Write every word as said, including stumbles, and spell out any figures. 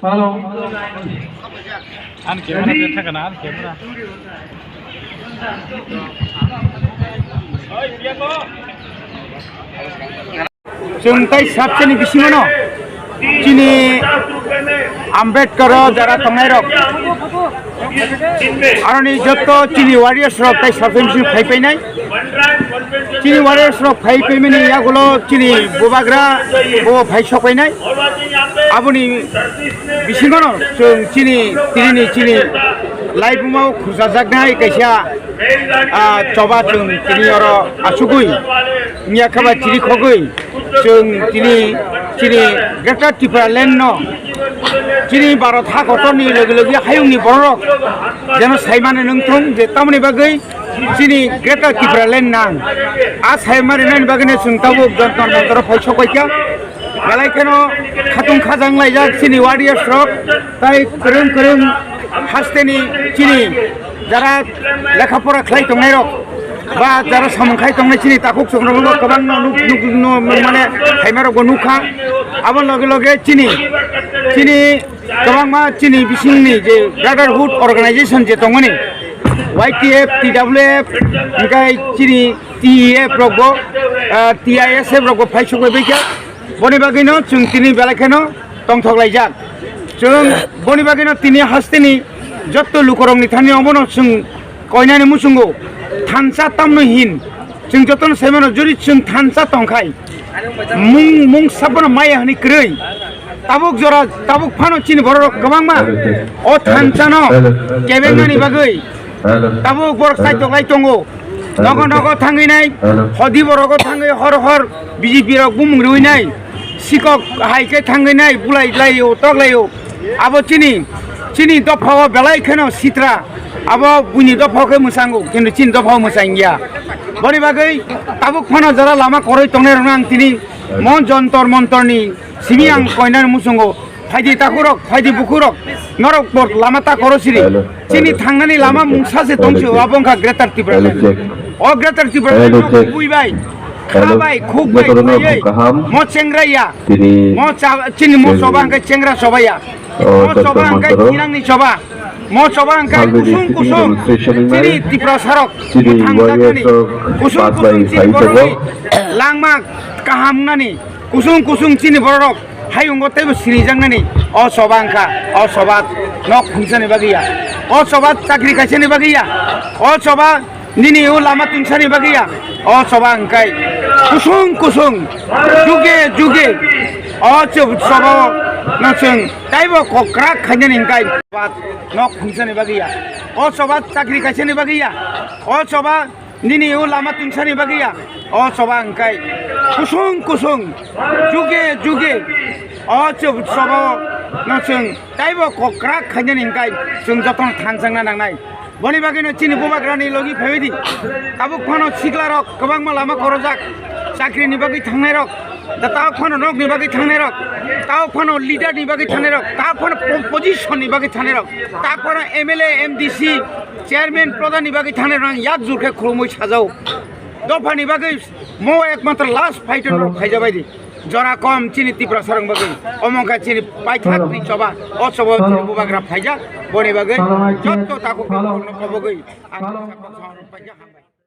Hello. An camera de thaka na, an camera. Chwng tai sabchani bisingono chini Ambedkar o jara tongnairok, aroni jotto chini warriors rok tai sabchani bisingo phai painai. Chini warriors rok phai paimani yagulo chini bubagra bo phai sokpainai. Aboni bisingono chwng chini tini chini laibuma o khurchajaknai kaisa, ah, choba chwng tini oro achugwi wngya khe ba chiri khogwi chwng tini chini Greater Tipraland no chini Bharat ha kotorni logi logi hayungni bororok jeno saimani nungthung je tamoni bagwi chini Greater Tipraland nang. A saimani nani bagwino chwng tabuk Jantar Mantar o phai sokpaikha. Belai kheno khatung khajang laijak chini warriors rok, tai kwrwng kwrwng hasteni chini jara lekha pora khlai tongnai rok ba jara samung khai tongnai chini takhuk chuknogo kwbangno nuk, nuk, nuk, mane haimarokbo nukha. Abo loge loge chini, chini kwbangma chini bisingni je brotherhood organization je tongmani, Y T F, T W F, hingkai chini T E F rokbo, ah, T I S F rokbo phai sokbai baikha. Boni bagwino chwng tini belai kheno tongthok laijak. Chwng boni bagwino tini hasteni jotto lukorokni thani obono chwng koinani muchungo thansa tamno hin. Chwng jotono saimano jori chwng thansa tongkhai mung, mung sabono maya hwnwi kwrwi. Tabuk jora, tabuk phano chini bororok kwbangma o thansano kebengnani bagwi tabuk borok chaitok lai tongo. Nogo nogo thangwi nai, hodi borogo thangwi hor hor B J P rok bumung rwi nai, sikok hai khe thangwi nai, bulai lai o, tok lai o. Abo chini, chini dopha o belai kheno sitra, abo buini dopha o khe mwchango, kintu chini dopha o mwchang ya. Boni bagwi tabuk phano jora lama koroi tongnai rokno ang tini mo Jantar Mantar ni simi ang koinani muchungo. Phaidi takhurok, phaidi bukhurok, norok bo lama ta koro siri. Chini thangnani lama mungsa se tongsi, abo wngkha Greater Tipraland. O Greater Tipraland no kubui bai, kha bai, khuk bai, khaiwi, mo chengra ya, mo cha-, chini mo choba hwnkhe chengra choba ya. Mo choba hwnkhe kinangni choba. Mo choba hwnkhe kusung kusung chini Tiprasarok thangjaknani, kusung kusung chini borokni langma kaham wngnani. Kusung kusung chini bororok hayungo teibo sinijaknani o choba wngkha, o choba nok phunukjani bagwi ya, o choba chakri kaisani bagwi ya, o choba nini o lama tungsani bagwi ya, o choba wngkha kusung kusung, juge juge o cho-, choba no chwng teibo kokrak khainani hwnkhe choba nok phunukjani bagwi ya, o choba chakri kaisani bagwi ya, o choba nini o lama tungsani bagwi ya, o choba wngkha kusung kusung, juge juge o cho-, choba no chwng teibo kokrak khainani hwnkhe chwng jotono thanjakna nangnai. Boni bagwino chini bubagrani logi phaiwi di. Tabuk phano siklarok kwbangma lama korojak, chakrini bagwi thangnairok, da tabuk phano nokni bagwi thangnairok, tabuk phano leaderni bagwi thangnairok, tabuk phano po-, position ni bagwi thangnairok, tabuk phano M L A, M D C, chairman, pradhan ni bagwi thangnairok ang yak jur khe khulumui sajao. Dopha ni bagwi mo ekmatro last fighter rok phaijabai di. Jora kom chini Tiprasa rok bagwi. Omo wngkha chini paithak ni choba. O choba chini bubagra phaijak. Boni bagwi jotto takhuk rok no kobogwi ang